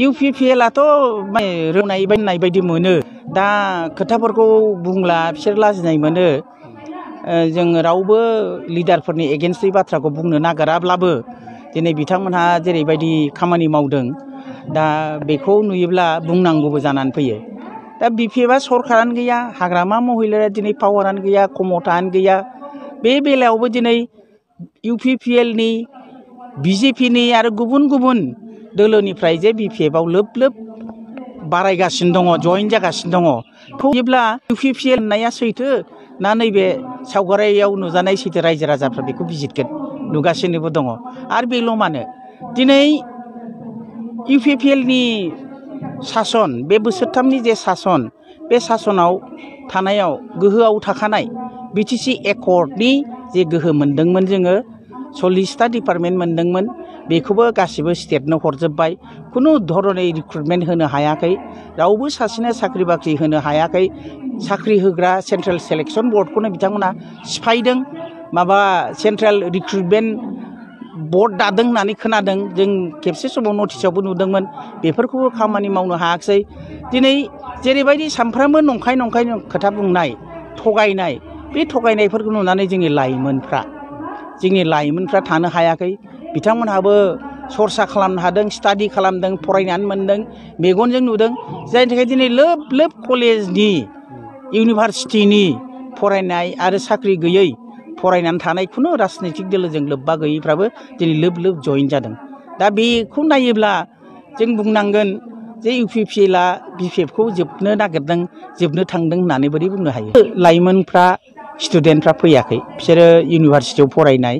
UPPLआथ' रोंनाय बायदि मोनो दा खोथाफोरखौ बुंला बिसोर लाजिनाय मोनो जों रावबो लिडारफोरनि एगेन्स्टनि बाथ्राखौ बुंनो नागिराब्लाबो दिनै बिथांमोनहा जेरैबायदि खामानि मावदों दा बेखौ नुयोब्ला बुंनांगौबो जानानै फैयो दा BPFआ सरकारानो गैया हाग्रामा महिलारिया दिनै पावारानो गैया खमथायानो गैया बे बेलायावबो दिनै UPPLनि BJPनि आरो गुबुन गुबुन दोलोनिफ्राय जे BPFआव लोब लोब बारायगासिनो दङ जइन जागासिनो दङ फैयोब्ला UPPL होननाया सैथो ना नैबे सावगारियाव नुजानाय सैथो रायजो राजाफ्रा बेखौ बिजिरगोन नुगासिनोबो दङ आरो बेल' मानो दिनै UPPLनि सासन बे बोसोरथामनि जे सासन बे सासनाव थानायाव गोहोआव थाखानाय BTC एकर्डनि जे गोहो मोनदोंमोन जोङो 40टा डिपार्टमेन्ट मोनदोंमोन बेखौबो गासिबो स्टेटनो हरजोब्बाय खुनु धरनै रिक्रुटमेन्ट होनो हायाखै रावबो सासेनो साख्रि बाख्रि होनो हायाखै साख्रि होग्रा सेन्ट्रेल सिलेक्शन बर्डखौनो बिथांमोना सिफायदों माबा सेन्ट्रेल रिक्रुटमेन्ट बर्ड दादों होननानै खोनादों जों खेबसे समाव नटिसआवबो नुदोंमोन बेफोरखौबो खामानि मावनो हायाखै दिनै जेरैबायदि सानफ्रामबो नंखाय खोथा बुंनाय थगायनाय बे थगायनायफोरखौ नुनानै जोंनि लाइमोनफ्रा थानो हायाखै बिथांमोनहाबो सरसा खालामनो हादों स्टाडि खालामदों फरायनानै मोनदों मेगनजों नुदों जायनि थाखाय दिनै लोब लोब कलेजनि इउनिभारसिटिनि फरायनाय आरो साख्रि गैयै फरायनानै थानाय खुनु राजनैतिक दोलोजों लोब्बा गैयैफ्राबो दिनै लोब लोब जइन जादों दा बेखौ नायोब्ला जों बुंनांगोन जे UPPLआ BPFखौ जोबनो नागिरदों जोबनो थांदों होननानै बोरै बुंनो हायो लाइमोनफ्रा स्टुडेन्टफ्रा फैयाखै बिसोरो इउनिभारसिटियाव फरायनाय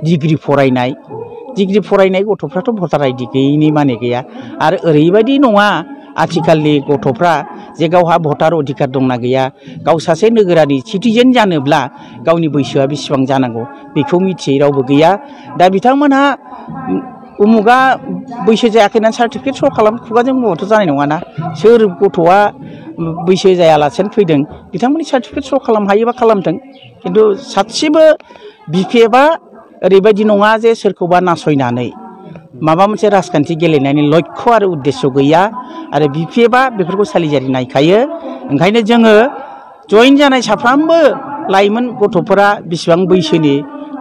डिग्री फरायनाय गथ'फ्राथ' भटार आइडि गैयैनि माने गैया आरो ओरैबायदि नङा आथिखालनि गथ'फ्रा जे गावहा भटार अधिकार दंना गैया गाव सासे नोगोरारि सिटिजेन जानोब्ला गावनि बैसोआ बेसेबां जानांगौ बेखौ मिथियै रावबो गैया दा बिथांमोनहा उमुगा बैसो जायाखै होननानै सार्टिफिकेट श' खालाम खुगाजों बुंबाथ' जानाय नङाना सोर गथ'आ बैसो जायालासेनो फैदों बिथांमोननि सार्टिफिकेट श' खालाम हायोबा खालामथों खिन्थु सासेबो BPFआ ओरैबायदि नङा जे सोरखौबा नासयनानै माबा मोनसे राजखान्थि गेलेनायनि लक्ष्य आरो उद्देश्य गैया आरो BPFआ बेफोरखौ सालिजारि नायखायो ओंखायनो जोङो जइन जानाय साफ्रोमबो लाइमोन गथ'फोरा बेसेबां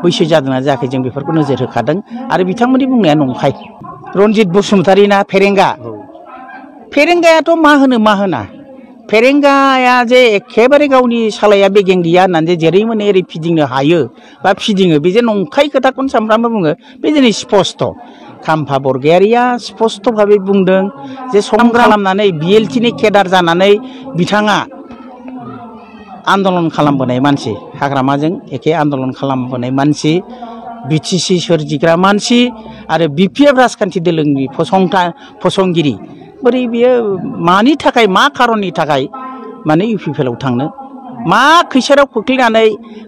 बैसो जादोंना जायाखै जों बेफोरखौ नोजोर होखादों आरो बिथांमोननि बुंनाया नंखाय रनजित बसुमतारी ना फेरेंगायाथ' मा होना फेरेंगाया जे एखेबारे गावनि सालाया बेगें गैया होननानै जेरै मोनो एरै फिदिंनो हायो बा फिदिङो बे जे नंखाय खोथाखौनो सानफ्रामबो बुङो बे दिनै स्पष्ट खाम्फा बरगयारिया स्पष्ट भाबै बुंदों जे सम खालामनानै BLTनि केडार जानानै बिथाङा आन्दलन खालामबोनाय मानसि हाग्रामाजों एखे आन्दलन खालामबोनाय मानसि BTC सोरजिग्रा मानसि आरो BPF राजखान्थि दोलोनि फसंगिरि बोरै बियो मानि थाखाय मा खारननि थाखाय माने UPPLआव थांनो मा खैसाराव खोख्लैनानै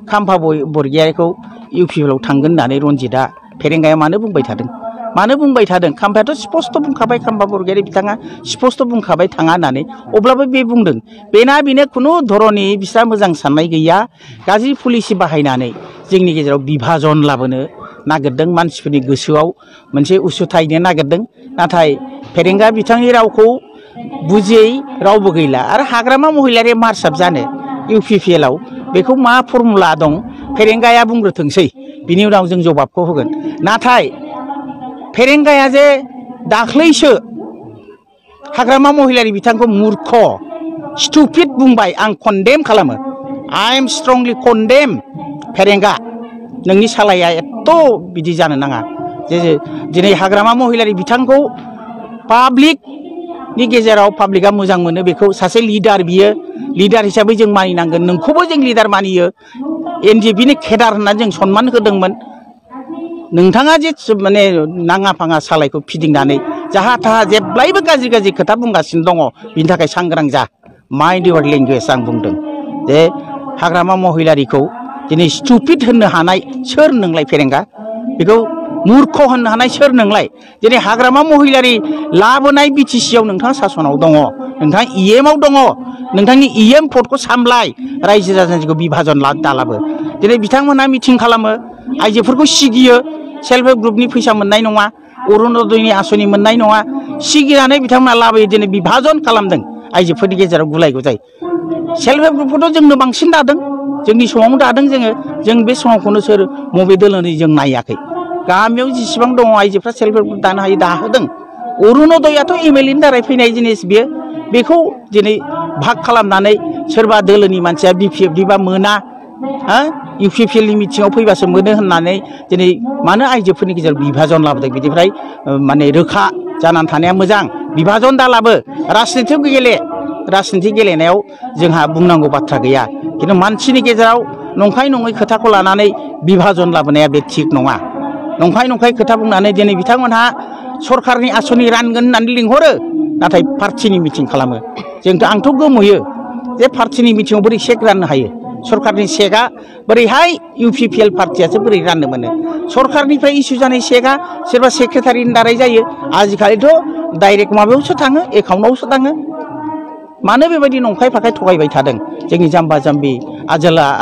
खाम्फा बरगयारिखौ UPPLआव थांगोन होननानै रनजितआ फेरेंगाया मानो बुंबाय थादों खाम्फायाथ' स्पष्ट बुंखाबाय खाम्फा बरगयारि बिथाङा स्पष्ट बुंखाबाय थाङा होननानै अब्लाबो बे बुंदों बेनो खुनु धरनि बिस्रा मोजां साननाय गैया गाज्रि पलिसि बाहायनानै जोंनि गेजेराव बिभाजन लाबोनो नागिरदों मानसिफोरनि गोसोआव मोनसे उसुथायनो नागिरदों नाथाय फेरेंगा बिथांनि रावखौ बुजियै रावबो गैला आरो हाग्रामा महिलारिया मार्साप जानो UPPLआव बेखौ मा फर्मुला दं फेरेंगाया बुंग्रोथोंसै बिनि उनाव जों जवाबखौ होगोन नाथाय फेरेंगाया जे दाख्लैसो हाग्रामा महिलारि बिथांखौ मूर्ख स्टुपिड बुंबाय आं कन्डेम खालामो I am strongly condemn फेरेंगा नोंनि सालाया एथ' बिदि जानो नाङा जे दिनै हाग्रामा महिलारि बिथांखौ पाब्लिकनि गेजेराव पाब्लिकआ मोजां मोनो बेखौ सासे लिडार बियो लिडार हिसाबै जों मानिनांगोन नोंखौबो जों लिडार मानियो NJPनि केडार होननानै जों सनमान होदोंमोन नोंथाङा जे माने नाङा फाङा सालायखौ फिदिंनानै जाहा थाहा जेब्लायबो गाज्रि खोथा बुंगासिनो दङ बिनि थाखाय सांग्रां जा माइन्ड इउर लेंगुवेज आं बुंदों जे हाग्रामा महिलारिखौ दिनै स्टुपिड होननो हानाय सोर नोंलाय फेरेंगा बेखौ मूर्ख होननो हानाय सोर नोंलाय दिनै हाग्रामा महिलारि लाबोनाय BTCआव नोंथाङा सासनाव दङ नोंथाङा EMआव दङ नोंथांनि EM भटखौ सामलाय रायजो राजाखौ बिभाजन दालाबो दिनै बिथांमोनहा मिटिं खालामो आइजोफोरखौ सिगियो सेल्फ हेल्प ग्रुपनि फैसा मोननाय नङा अरुणोदयनि आसनि मोननाय नङा सिगिनानै बिथांमोना लाबोयो दिनै बिभाजन खालामदों आइजोफोरनि गेजेराव गुलाय गुजाय सेल्फ हेल्प ग्रुपखौथ' जोंनो बांसिन दादों जोंनि समावनो दादों जों बे समावखौनो सोर मबे दोलोनि जों नायाखै गामियाव जेसेबां दङ आइजोफ्रा सेल्फ हेल्प ग्रुप दानो हायो दाहोदों अरुणोदयाथ' एमएलएनि दारै फैनाय जिनिस बेखौ दिनै भाग खालामनानै सोरबा दोलोनि मानसिया बिपिएफनिबा मोना इउपिपिएलनि मिटिङाव फैबासो मोनो होननानै दिनै मानो आइजोफोरनि गेजेराव बिभाजन लाबोदों बिनिफ्राय माने रोखा जानानै थानाया मोजां बिभाजन दा लाबो राजनिति गेलेनायाव जोंहा बुंनांगौ बाथ्रा गैया खिन्थु मानसिनि गेजेराव नंखाय नङै खोथाखौ लानानै बिभाजन लाबोनाया बे थिग नङा नंखाय खोथा बुंनानै दिनै बिथांमोनहा सरकारनि आसनि रानगोन होननानै लिंहरो नाथाय पार्टिनि मिटिं खालामो आंथ' गोमोयो जे पार्टिनि मिटिङाव बोरै सेक राननो हायो सरकारनि सेकआ बोरैहाय इउपिपिएल पार्टियासो बोरै राननो मोनो सरकारनिफ्राय इसु जानाय सेकआ सोरबा सेक्रेटारिनि दारै जायो आजिखालिथ' डाइरेक्ट माबायावसो थाङो एकाउन्टआवसो थाङो मानो बेबायदि नंखाय फाखाय थगायबाय थादों जोंनि जाम्बा जाम्बि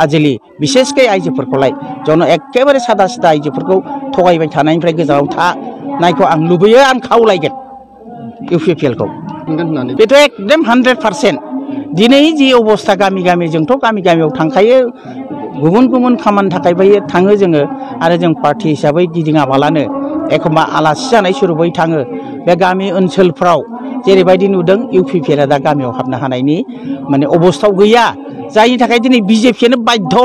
आजोलि बिसेसकै आइजोफोरखौलाय जन एखेबारे सादा सिदा आइजोफोरखौ थगायबाय थानायनिफ्राय गोजानाव थानायखौ आं लुबैयो आं खावलायगोन इउपिपिएलखौ बेथ' एकदम 100% दिनै जि अबस्था गामि जोंथ' गामियाव थांखायो गुबुन खामानि थाखाय थाङो जोङो आरो जों पार्टि हिसाबै गिदिङाबालानो एखमबा आलासि जानाय सुरुबै थाङो बे गामि ओनसोलफ्राव जेरैबायदि नुदों इउपिपिएलआ दा गामियाव हाबनो हानायनि माने अबस्थायाव गैया जायनि थाखाय दिनै बिजेपियानो बाध्य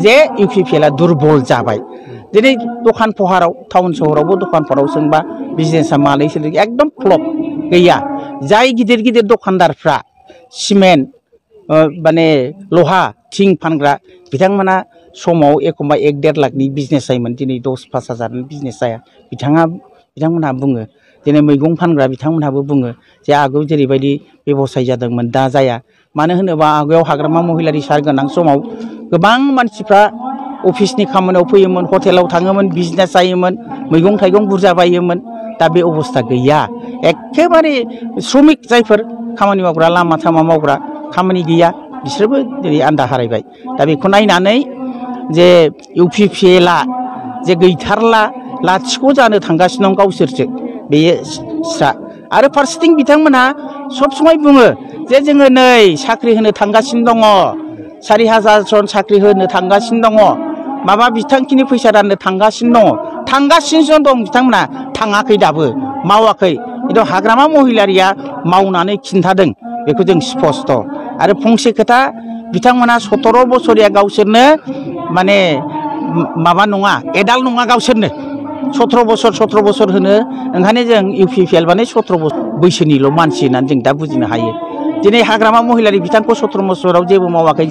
जे इउपिपिएलआ दुरबल जाबाय दिनै दखान पहाराव टाउन सहरावबो दखान पहाराव सोंबा बिजनेसा मालै सोलियो एकदम फ्लप गैया जाय गिदिर दखानदारफ्रा सिमेन्ट माने लहा थिं फानग्रा बिथांमोना समाव एखमबा 1-1.5 लाखनि बिजनेस जायोमोन दिनै 10-5 हाजारनि बिजनेस जाया बिथांमोनहा बुङो दिनै मैगं फानग्रा बिथांमोनहाबो बुङो जे आगोलाव जेरैबायदि बेबसाय जादोंमोन दा जाया मानो होनोबा आगोलाव हाग्रामा महिलारि सार गोनां समाव गोबां मानसिफ्रा अफिसनि खामानियाव फैयोमोन हटेलाव थाङोमोन बिजनेस जायोमोन मैगं थाइगं बुरजा बायोमोन दा बे अबस्था गैया एखेबारे श्रमिक जायफोर खामानि मावग्रा लामा सामा मावग्रा खामानि गैया बिसोरबो दिनै आन्दा हारायबाय दा बेखौ नायनानै जे इउपिपिएलआ जे गैथारला लाथिख' जानो थांगासिनो दं गावसोरसो बेयो स्रा आरो फारसेथिं बिथांमोनहा सब समाय बुङो जे जोङो नै साख्रि होनो थांगासिनो दङ 4,000 जन साख्रि होनो थांगासिनो दङ माबा बिथांखिनि फैसा राननो थांगासिनो दं बिथांमोना थाङाखै दाबो मावाखै खिन्थु हाग्रामा महिलारिया मावनानै खिन्थादों बेखौ जों स्पष्ट आरो फंसे खोथा बिथांमोना 17 बोसोरिया गावसोरनो माने माबा नङा एडाल्ट नङा गावसोरनो 17 बोसोर होनो ओंखायनो जों इउपिपिएल माने 17 बोसोर बैसोनिल' मानसि होननानै जों दा बुजिनो हायो दिनै हाग्रामा महिलारि बिथांखौ 17 बोसोराव जेबो मावाखै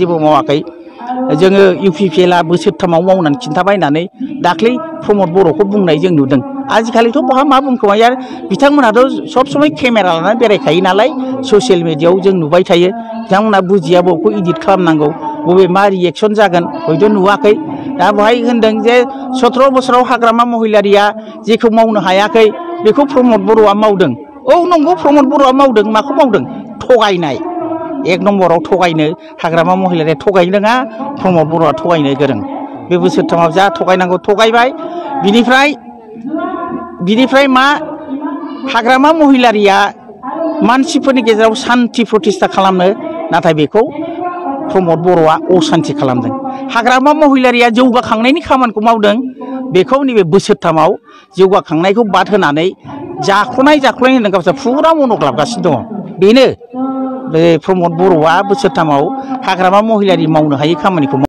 जोङो इउपिपिएलआ बोसोरथामाव मावनानै खिन्थाबायनानै दाख्लै प्रमद बर'खौ बुंनाय जों नुदों आजिखालिथ' बहा मा बुंखोमायो आरो बिथांमोनाथ' सब समय केमेरा लानानै बेरायखायो नालाय ससियेल मिडियायाव जों नुबाय थायो बिथांमोना बुजिया बबेखौ इडिट खालामनांगौ बबे मा रिएक्सन जागोन हयथ' नुवाखै दा बेवहाय होनदों जे 17 बोसोराव हाग्रामा महिलारिया जेखौ मावनो हायाखै बेखौ प्रमद बर'आ मावदों औ नंगौ प्रमद बर'आ मावदों माखौ मावदों थगायनाय 1 नम्बराव थगायनो हाग्रामा महिलारिया थगायनो रोङा प्रमद बर'आ थगायनो गोरों बे बोसोरथामाव जा थगायनांगौ थगायबाय बिनिफ्राय मा हाग्रामा महिलारिया मानसिफोरनि गेजेराव सान्थि प्रतिष्ठा खालामनो नाथाय बेखौ प्रमद बर'आ असान्थि खालामदों हाग्रामा महिलारिया जौगाखांनायनि खामानिखौ मावदों बेखौ नैबे बोसोरथामाव जौगाखांनायखौ बाद होनानै जाख्ल'नाय होनदों गावसोर फुरा मनक लाबगासिनो दङ बेनो बे प्रमद बर'आ बोसोरथामाव हाग्रामा महिलारि मावनो हायै खामानिखौ